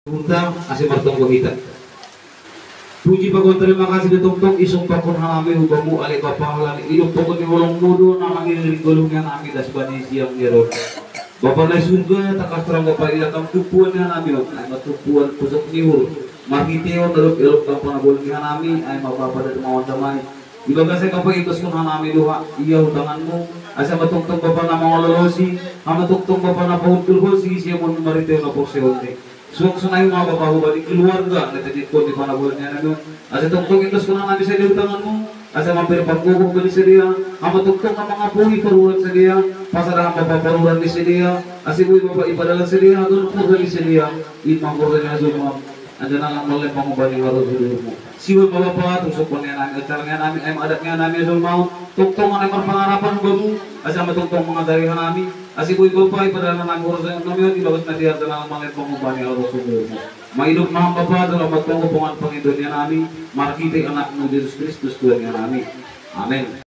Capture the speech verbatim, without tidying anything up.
Punta, asi martonggo hita. Puji pakon tarima kasih da tongtong isumpakkon hanami hu Bamu ale Bapa, halani ilumpakkon ni holongMu do na mangiring-iring ngolu ni hanami das bani siang ni ro. Bapa na i surga, tangkas terang Bapa, ila Kam tumpuan ni hanami on, ai ma tumpuan pusok ni uhur. Marhitehon na dob ialap Kam panabolan ni hanami, ai ma Bapa, da damai, damai. Ibagas ai Bapa, iendorsekon hanami do ha, ia hu tanganMu, asa ma tongtong Bapa na mangalolosi, asa ma tongtong Bapa na pahundulhon sigisiamonMu marhitehon haporseaonni. Suang sonai ma Bapa hubani keluarga na tadingkon di panabolan ni hanami on, asa tongtong iendorsekon hanami sadia hu tanganMu, asa mampir panggogoh bani sadia, asa ma tongtong na mangapohi paruran sadia, pasada Ham Bapa paruran ni sadia, asa boi Bapa ipadalan sadia haganup murda ni sadia, i ma murda ni hajolmaon, anjaha na lang maleleng pangubahan ni haroro ni uhurMu. Sihol ma Bapa, tung soponon ni hanami, acara ni hanami, ai ma adat ni hanami hajolmaon, tongtong hanami marpangarapan hu Bamu, asa ma tongtong mangajari hanami, asa boi Bapa ipadalan hanami urusan nami on ibagas na dear, anjaha na lang maleleng pangubahan ni haroro ni uhurMu. Maido ma Ham Bapa, jala ma tongtong pangubahan pangidoan ni hanami, marhite AnakMu Jesus Kristus Tuhan ni hanami. Amen.